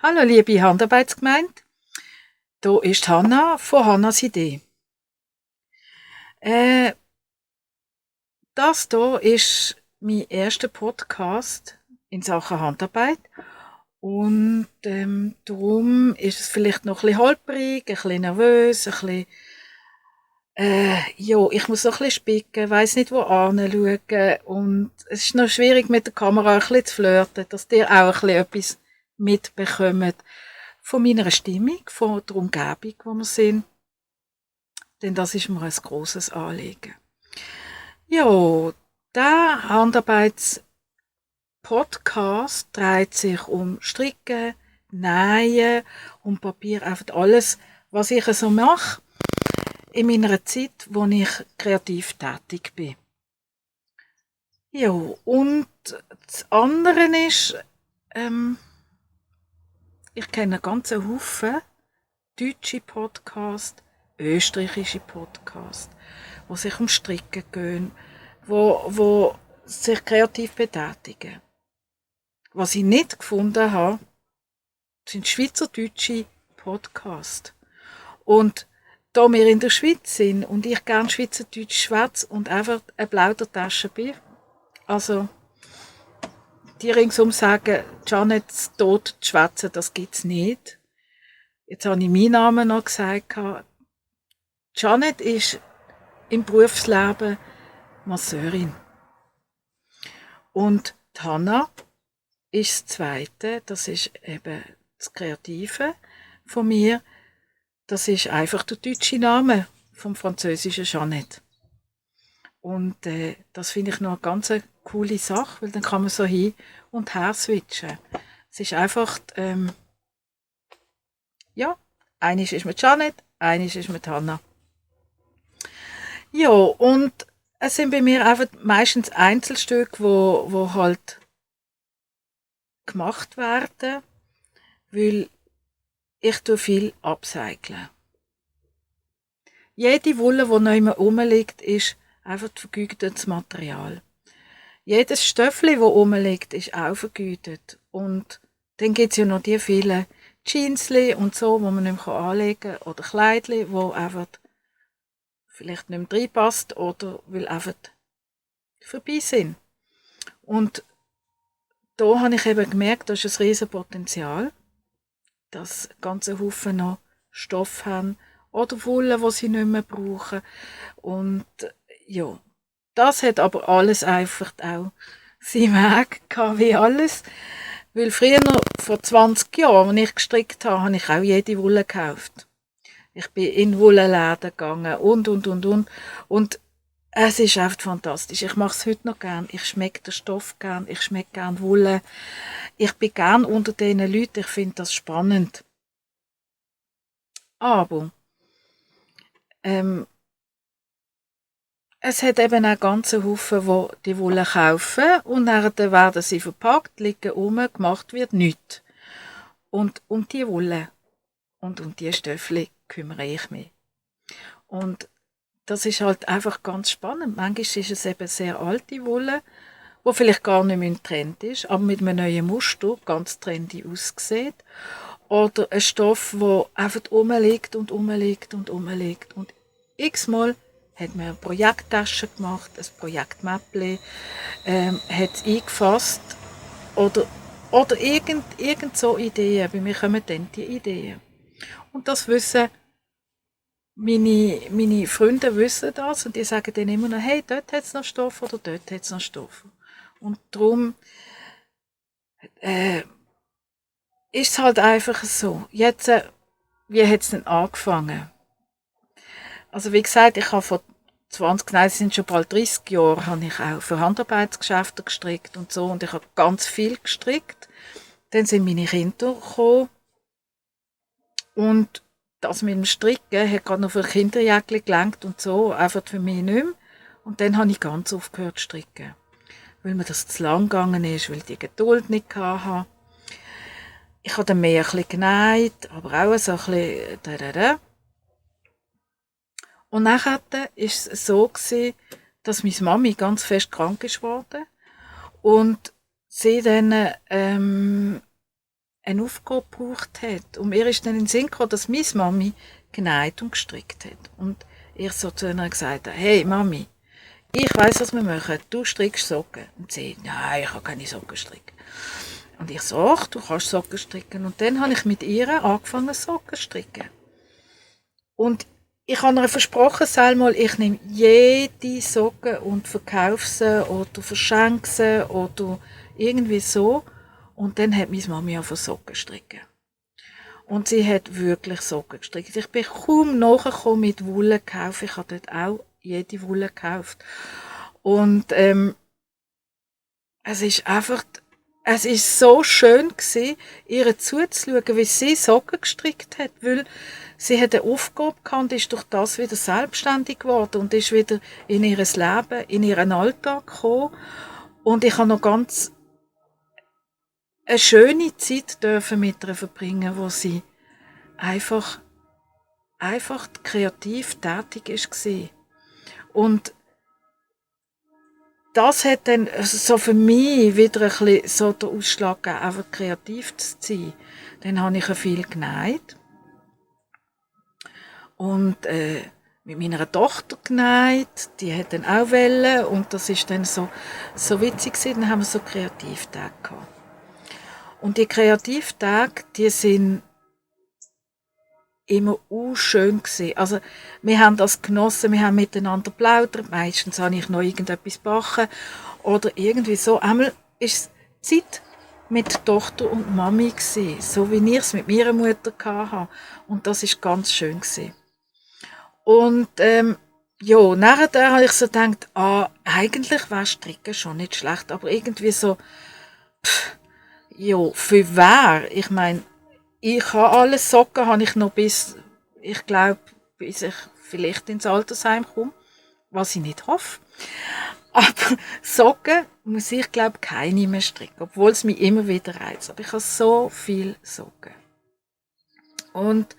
Hallo liebe Handarbeitsgemeinde, hier ist Hanna von Hannas Idee. Äh, Das hier ist mein erster Podcast in Sachen Handarbeit und darum ist es vielleicht noch ein bisschen holprig, ein bisschen nervös, ein bisschen ja, ich muss noch ein bisschen spicken, weiss nicht wo hinschauen und es ist noch schwierig mit der Kamera ein bisschen zu flirten, dass ihr auch ein bisschen etwas mitbekommt von meiner Stimmung, von der Umgebung, wo wir sind. Denn das ist mir ein grosses Anliegen. Ja, der Handarbeits-Podcast dreht sich um Stricken, Nähen, um Papier, einfach alles, was ich so mache in meiner Zeit, wo ich kreativ tätig bin. Ja, und das andere ist, ich kenne einen ganzen Haufen deutsche Podcasts, österreichische Podcasts, die sich um Stricken gehen, wo sich kreativ betätigen. Was ich nicht gefunden habe, sind schweizerdeutsche Podcasts. Und da wir in der Schweiz sind und ich gern Schweizerdeutsch schwätze und einfach eine Plaudertasche bin, also die ringsum sagen, Janets tot schwätzen, das gibt's nicht. Jetzt habe ich meinen Namen noch gesagt. Janet ist im Berufsleben Masseurin. Und die Hanna ist das Zweite, das ist eben das Kreative von mir. Das ist einfach der deutsche Name vom französischen Jeanette. Und das finde ich noch eine ganz coole Sache, weil dann kann man so hin und her switchen. Es ist einfach, ja, eines ist mit Jeanette, eines ist mit Hanna. Ja, und es sind bei mir einfach meistens Einzelstücke, wo halt gemacht werden, weil ich tue viel upcyclen. Jede Wolle, die noch immer rumliegt, ist einfach vergütetes Material. Jedes Stöffli, das rumliegt, ist auch vergütet. Und dann gibt es ja noch die vielen Jeansli und so, die man nicht mehr anlegen kann, oder Kleidli, die einfach vielleicht nicht mehr reinpasst oder weil einfach vorbei sind. Und da habe ich eben gemerkt, da ist ein riesen Potenzial, dass ganze Haufen noch Stoff haben oder Wolle, die sie nicht mehr brauchen. Und ja, das hat aber alles einfach auch seinen Weg gehabt, wie alles. Weil früher, vor 20 Jahren, als ich gestrickt habe, habe ich auch jede Wolle gekauft. Ich bin in Wollenläden gegangen und. Und es ist einfach fantastisch. Ich mache es heute noch gern. Ich schmecke den Stoff gern. Ich schmecke gern Wolle. Ich bin gern unter diesen Leuten. Ich finde das spannend. Aber es hat eben auch ganze Haufen, die die Wolle kaufen und dann werden sie verpackt, liegen rum, gemacht wird nichts. Und um die Wolle und um die Stöffel kümmere ich mich. Und das ist halt einfach ganz spannend. Manchmal ist es eben sehr alte Wolle, wo vielleicht gar nicht mehr im Trend ist, aber mit einem neuen Muster ganz trendy aussieht. Oder ein Stoff, der einfach rumliegt und rumliegt und rumliegt. Und x-mal hat man eine Projekttasche gemacht, ein Projektmäppli, hat es eingefasst oder irgend so Ideen. Bei mir kommen dann die Ideen. Und das wissen meine Freunde wissen das und die sagen dann immer noch, hey, dort hat es noch Stoff oder dort hat es noch Stoff. Und darum ist es halt einfach so. Jetzt, wie hat es denn angefangen? Also wie gesagt, ich habe vor 20, nein, es sind schon bald 30 Jahre, habe ich auch für Handarbeitsgeschäfte gestrickt und so und ich habe ganz viel gestrickt. Dann sind meine Kinder gekommen und das mit dem Stricken hat gerade noch für Kinderjäckchen gelangt und so, einfach für mich nicht mehr. Und dann habe ich ganz aufgehört zu stricken. Weil mir das zu lang gegangen ist, weil ich die Geduld nicht hatte. Ich habe dann mehr ein bisschen genäht, aber auch so ein bisschen. Und nachher war es so, dass meine Mami ganz fest krank ist geworden. Und sie dann eine Aufgabe gebraucht hat. Und mir ist dann in den Sinn gekommen, dass meine Mami genäht und gestrickt hat. Und ich so zu ihr gesagt habe, hey Mami, ich weiss, was wir machen. Du strickst Socken. Und sie, nein, ich kann keine Socken stricken. Und ich so, ach, du kannst Socken stricken. Und dann habe ich mit ihr angefangen, Socken zu stricken. Und ich habe ihr versprochen, einmal, ich nehme jede Socke und verkaufe sie oder verschenke sie oder irgendwie so. Und dann hat meine Mami angefangen Socken stricken. Und sie hat wirklich Socken gestrickt. Ich bin kaum nachgekommen mit Wolle kaufen. Ich habe dort auch jede Wolle gekauft. Und es ist einfach, es ist so schön gewesen, ihr zuzuschauen, wie sie Socken gestrickt hat, weil sie hat eine Aufgabe gehabt und ist durch das wieder selbstständig geworden und ist wieder in ihr Leben, in ihren Alltag gekommen. Und ich habe noch ganz eine schöne Zeit dürfen mit ihr verbringen, wo sie einfach kreativ tätig war. Und das hat dann so für mich wieder ein bisschen so den Ausschlag gegeben, einfach kreativ zu sein. Dann habe ich viel genäht. Und mit meiner Tochter genäht, die hat dann auch Wellen und das ist dann so witzig gewesen, dann haben wir so Kreativtage gehabt. Und die Kreativtage, die sind immer schön gewesen. Also, wir haben das genossen, wir haben miteinander plaudert, meistens habe ich noch irgendetwas gebacken oder irgendwie so. Einmal ist es Zeit mit Tochter und Mami gewesen, so wie ich es mit meiner Mutter hatte. Und das ist ganz schön gewesen. Und ja, nachher habe ich so gedacht, eigentlich wäre Stricken schon nicht schlecht, aber irgendwie so, ja, für wer? Ich meine, ich habe alle Socken, habe ich noch bis, ich glaube, bis ich vielleicht ins Altersheim komme, was ich nicht hoffe. Aber Socken muss ich, glaube keine mehr stricken, obwohl es mich immer wieder reizt. Aber ich habe so viele Socken. Und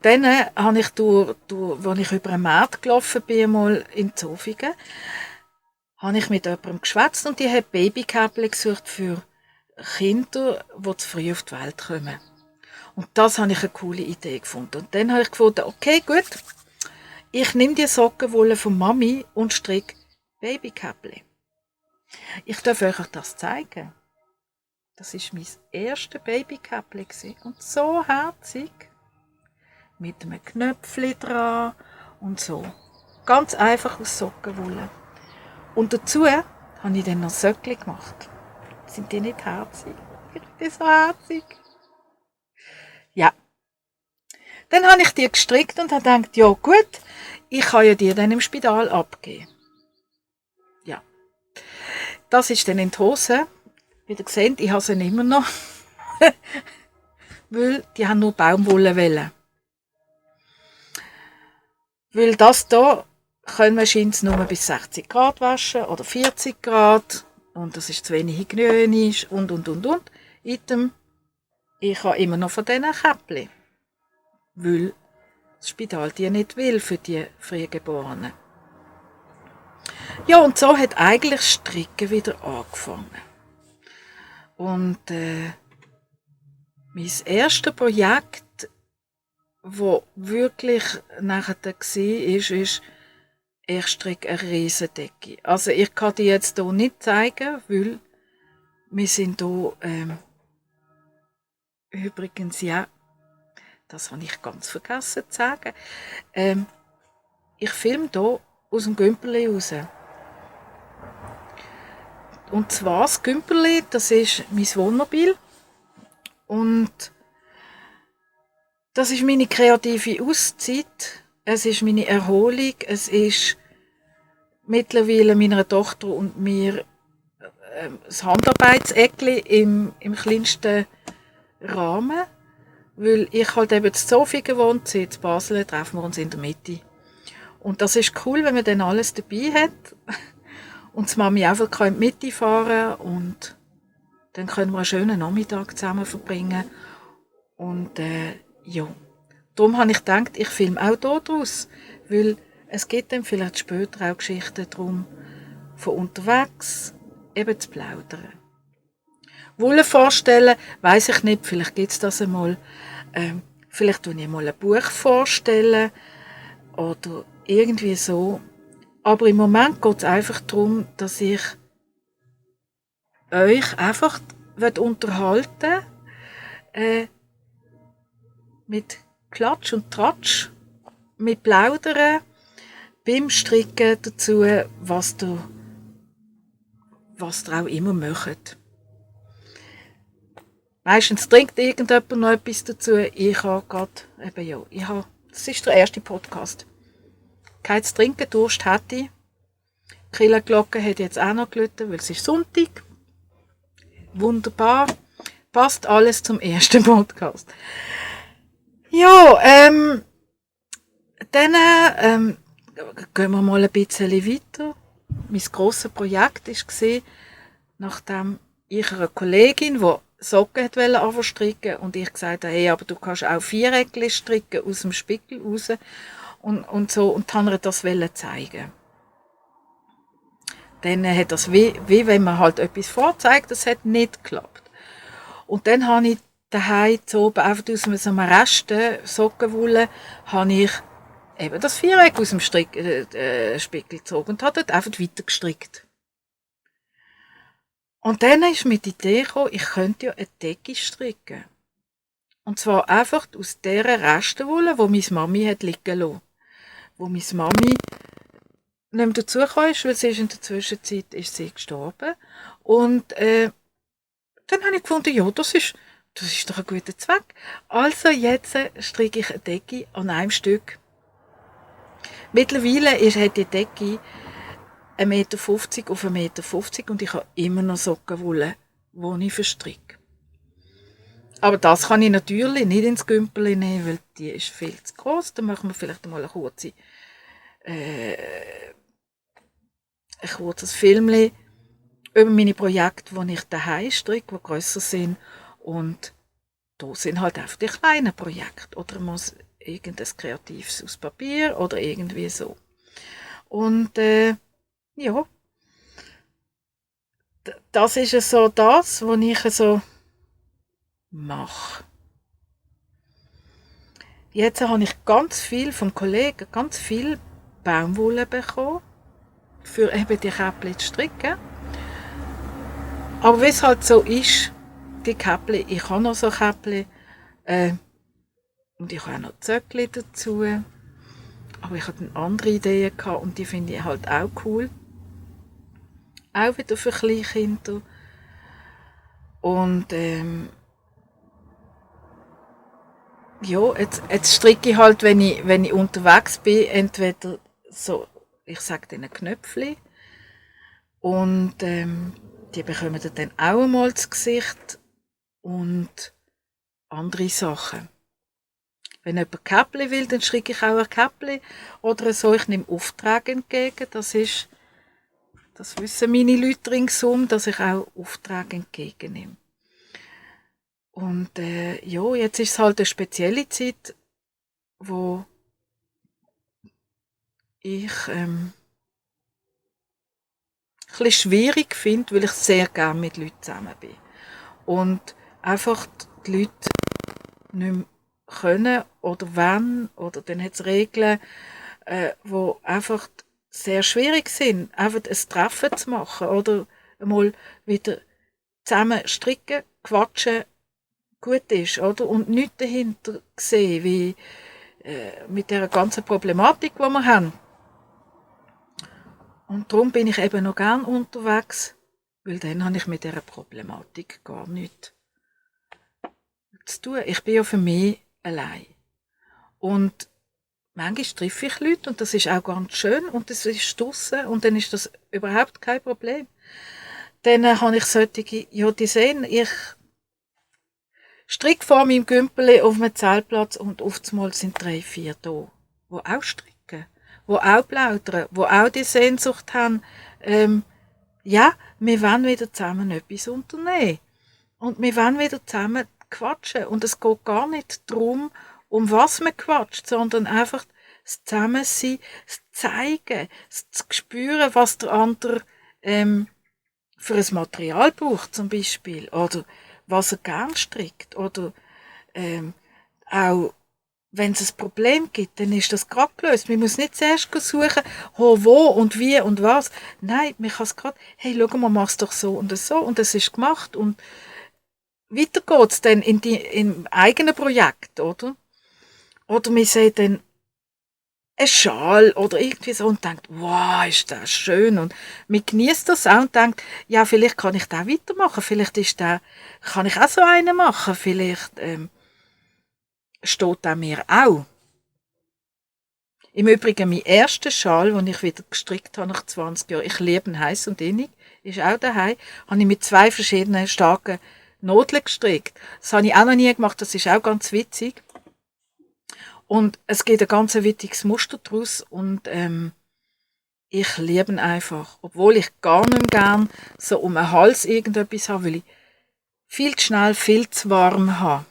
dann habe ich, als ich über einen Markt gelaufen bin, mal in Zofingen, habe ich mit jemandem geschwätzt und die hat Babykäppchen gesucht für Kinder, die zu früh auf die Welt kommen. Und das habe ich eine coole Idee gefunden. Und dann habe ich gefunden, okay, gut, ich nehme die Sockenwolle von Mami und stricke Babykäppchen. Ich darf euch das zeigen. Das war mein erstes Babykäppchen und so herzig. Mit einem Knöpfchen dran und so. Ganz einfach aus Sockenwolle. Und dazu habe ich dann noch Söckchen gemacht. Sind die nicht herzig? Ich bin so herzig. Ja. Dann habe ich die gestrickt und habe gedacht, ja gut, ich kann ja die dann im Spital abgeben. Ja. Das ist dann in die Hose. Wie ihr seht, ich habe sie immer noch. Weil die haben nur Baumwolle. Weil das hier können wir scheint nur bis 60 Grad waschen oder 40 Grad. Und das ist zu wenig hygienisch und. Item, ich habe immer noch von diesen Käppchen. Weil das Spital die nicht will für die Frühgeborenen. Ja, und so hat eigentlich das Stricken wieder angefangen. Und mein erstes Projekt, das wirklich nachher war, ist, ich stricke eine Riesendecke. Also ich kann die jetzt hier nicht zeigen, weil wir sind hier übrigens, ja, das habe ich ganz vergessen zu sagen, ich filme hier aus dem Gümperli raus. Und zwar das Gümperli, das ist mein Wohnmobil. Und das ist meine kreative Auszeit. Es ist meine Erholung. Es ist mittlerweile meiner Tochter und mir das Handarbeitseckli im kleinsten Rahmen. Weil ich halt eben in Sofia gewohnt, sie in Basel, treffen wir uns in der Mitte. Und das ist cool, wenn man dann alles dabei hat. Und die Mami einfach in die Mitte fahren und dann können wir einen schönen Nachmittag zusammen verbringen. Und ja, darum habe ich gedacht, ich filme auch hier draus, weil es gibt dann vielleicht später auch Geschichten darum, von unterwegs eben zu plaudern. Wolle vorstellen, weiss ich nicht, vielleicht gibt es das einmal. Vielleicht tue ich mal ein Buch vorstellen oder irgendwie so. Aber im Moment geht es einfach darum, dass ich euch einfach unterhalten mit Klatsch und Tratsch, mit Plaudern, beim Stricken dazu, was ihr auch immer macht. Meistens trinkt irgendjemand noch etwas dazu. Ich habe gerade, das ist der erste Podcast. Kein zu trinken, Durst hätte ich. Die Kirchenglocke hat jetzt auch noch geläutet, weil es ist Sonntag. Wunderbar. Passt alles zum ersten Podcast. Ja, dann gehen wir mal ein bisschen weiter. Mein grosses Projekt war, nachdem ich einer Kollegin, die Socken anfangen stricken und ich gesagt habe, hey, aber du kannst auch Viereckchen stricken aus dem Spickel raus und so, und habe ihr das zeigen. Dann hat das wie wenn man halt etwas vorzeigt, das hat nicht geklappt. Und dann habe ich daheim so oben einfach aus so einem Resten Sockenwolle habe ich eben das Viereck aus dem Spickel gezogen und habe dort einfach weiter gestrickt. Und dann ist mir die Idee gekommen, ich könnte ja eine Decke stricken. Und zwar einfach aus dieser Restenwolle, die meine Mami hat liegen lassen. Wo meine Mami nicht mehr dazugekommen ist, weil sie ist in der Zwischenzeit ist sie gestorben. Und dann habe ich gefunden, ja, das ist doch ein guter Zweck. Also jetzt stricke ich eine Decke an einem Stück. Mittlerweile hat die Decke 1,50 Meter auf 1,50 Meter und ich habe immer noch Sockenwolle, die ich verstricke. Aber das kann ich natürlich nicht ins Gümpel nehmen, weil die ist viel zu groß. Dann machen wir vielleicht mal ein kurzes Filmchen über meine Projekte, die ich daheim stricke, die grösser sind. Und da sind halt einfach die kleinen Projekte. Oder man muss irgendein Kreatives aus Papier oder irgendwie so. Und ja, das ist so das, was ich so mache. Jetzt habe ich ganz viel vom Kollegen, ganz viel Baumwolle bekommen, für eben die Käppchen zu stricken. Aber wie es halt so ist, die Käppchen, ich habe noch so Käppchen, und ich habe auch noch Zöckchen dazu. Aber ich hatte andere Ideen gehabt und die finde ich halt auch cool. Auch wieder für Kleinkinder. Und ja, jetzt stricke ich halt, wenn ich unterwegs bin, entweder so, ich sage denen Knöpfchen. Und die bekommen dann auch einmal das Gesicht und andere Sachen. Wenn jemand Käppchen will, dann stricke ich auch ein Käppchen oder so. Ich nehme Aufträge entgegen. Das wissen meine Leute ringsum, dass ich auch Aufträge entgegennehme. Und ja, jetzt ist es halt eine spezielle Zeit, wo ich ein bisschen schwierig finde, weil ich sehr gerne mit Leuten zusammen bin. Und einfach die Leute nicht mehr können oder wollen, oder dann hat es Regeln, die einfach sehr schwierig sind, einfach ein Treffen zu machen oder einmal wieder zusammen stricken, quatschen, gut ist, oder? Und nichts dahinter sehen, wie mit der ganzen Problematik, die wir haben. Und darum bin ich eben noch gern unterwegs, weil dann habe ich mit dieser Problematik gar nichts zu tun. Ich bin ja für mich allein. Und manchmal treffe ich Leute und das ist auch ganz schön und das ist draussen und dann ist das überhaupt kein Problem. Dann habe ich solche, ja, die sehen, ich stricke vor meinem Gümpel auf einem Zeltplatz und oftmals sind 3, 4 da, die auch stricken, die auch plaudern, die auch die Sehnsucht haben, ja, wir wollen wieder zusammen etwas unternehmen. Und wir wollen wieder zusammen quatschen. Und es geht gar nicht darum, um was man quatscht, sondern einfach das Zusammensein, das Zeigen, das Spüren, was der andere für ein Material braucht zum Beispiel oder was er gern strickt oder auch wenn es ein Problem gibt, dann ist das gerade gelöst. Man muss nicht zuerst suchen, wo und wie und was. Nein, man kann es gerade, hey, schau mal, mach es doch so und das ist gemacht und weiter geht's dann im eigenen Projekt, oder? Oder man sieht dann einen Schal oder irgendwie so und denkt, wow, ist das schön und man genießt das auch und denkt, ja, vielleicht kann ich da weitermachen, vielleicht kann ich auch so einen machen, vielleicht steht der mir auch. Im Übrigen, mein erster Schal, den ich wieder gestrickt habe nach 20 Jahren, ich liebe ihn heiß und innig, ist auch daheim, habe ich mit 2 verschiedenen starken Nadeln gestrickt. Das habe ich auch noch nie gemacht, das ist auch ganz witzig. Und es geht ein ganz witziges Muster daraus und ich liebe ihn einfach. Obwohl ich gar nicht mehr gern so um den Hals irgendetwas habe, weil ich viel zu schnell, viel zu warm habe.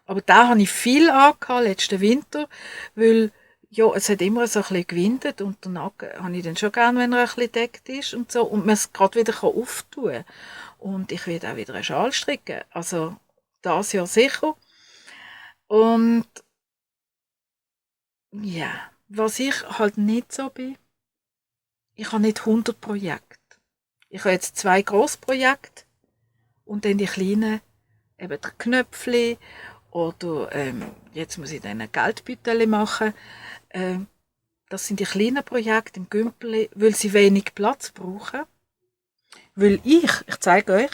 Aber da habe ich viel angehabt, letzten Winter, weil ja, es hat immer so ein bisschen gewindet und den Nacken habe ich dann schon gern, wenn er ein bisschen gedeckt ist und so und man es gerade wieder auftun kann. Und ich werde auch wieder einen Schal stricken, also das Jahr sicher. Und ja, was ich halt nicht so bin, ich habe nicht 100 Projekte. Ich habe jetzt 2 Grossprojekte und dann die kleinen, eben die Knöpfchen oder jetzt muss ich dann ein Geldbeutel machen. Das sind die kleinen Projekte im Gümpeli, weil sie wenig Platz brauchen. Weil ich zeige euch,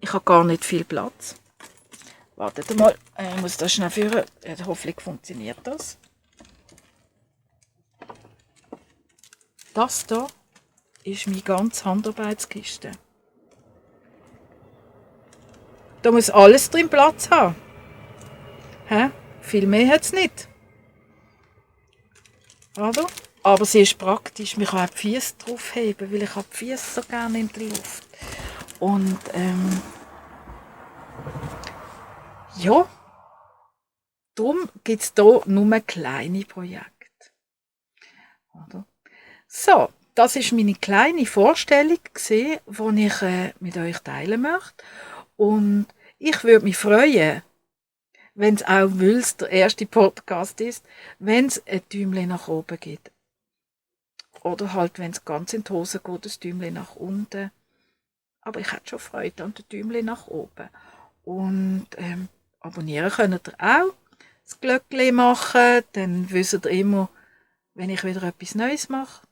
ich habe gar nicht viel Platz. Wartet mal, ich muss das schnell führen. Hoffentlich funktioniert das. Das hier ist meine ganze Handarbeitskiste. Da muss alles drin Platz haben. Viel mehr hat es nicht. Oder? Aber sie ist praktisch. Man kann auch die Füße draufheben, weil ich habe die Füße so gerne in der Luft. Und ja, darum gibt es hier nur kleine Projekte. Oder? So, das ist meine kleine Vorstellung, die ich mit euch teilen möchte. Und ich würde mich freuen, wenn es auch, weil es der erste Podcast ist, wenn es ein Däumchen nach oben gibt. Oder halt, wenn es ganz in die Hose geht, ein Däumchen nach unten. Aber ich hätte schon Freude an den Däumchen nach oben. Und abonnieren könnt ihr auch. Das Glöckchen machen, dann wisst ihr immer, wenn ich wieder etwas Neues mache.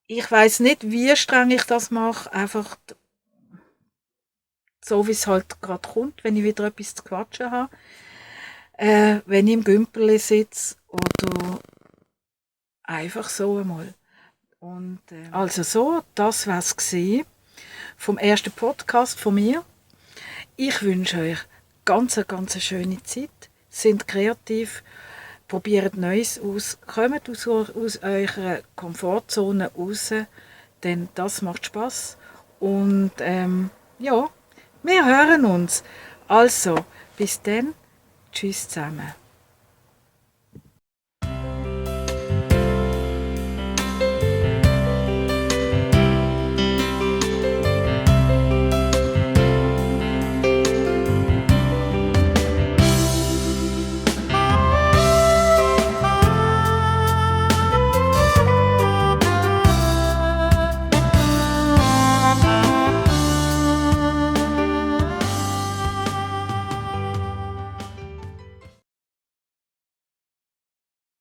Ich weiss nicht, wie streng ich das mache, einfach so, wie es halt gerade kommt, wenn ich wieder etwas zu quatschen habe. Wenn ich im Gümperli sitze oder einfach so einmal. Und, also so, das war es vom ersten Podcast von mir. Ich wünsche euch ganz schöne Zeit. Seid kreativ, probiert Neues aus, kommt aus eurer Komfortzone raus, denn das macht Spaß. Und ja, wir hören uns. Also, bis dann, tschüss zusammen.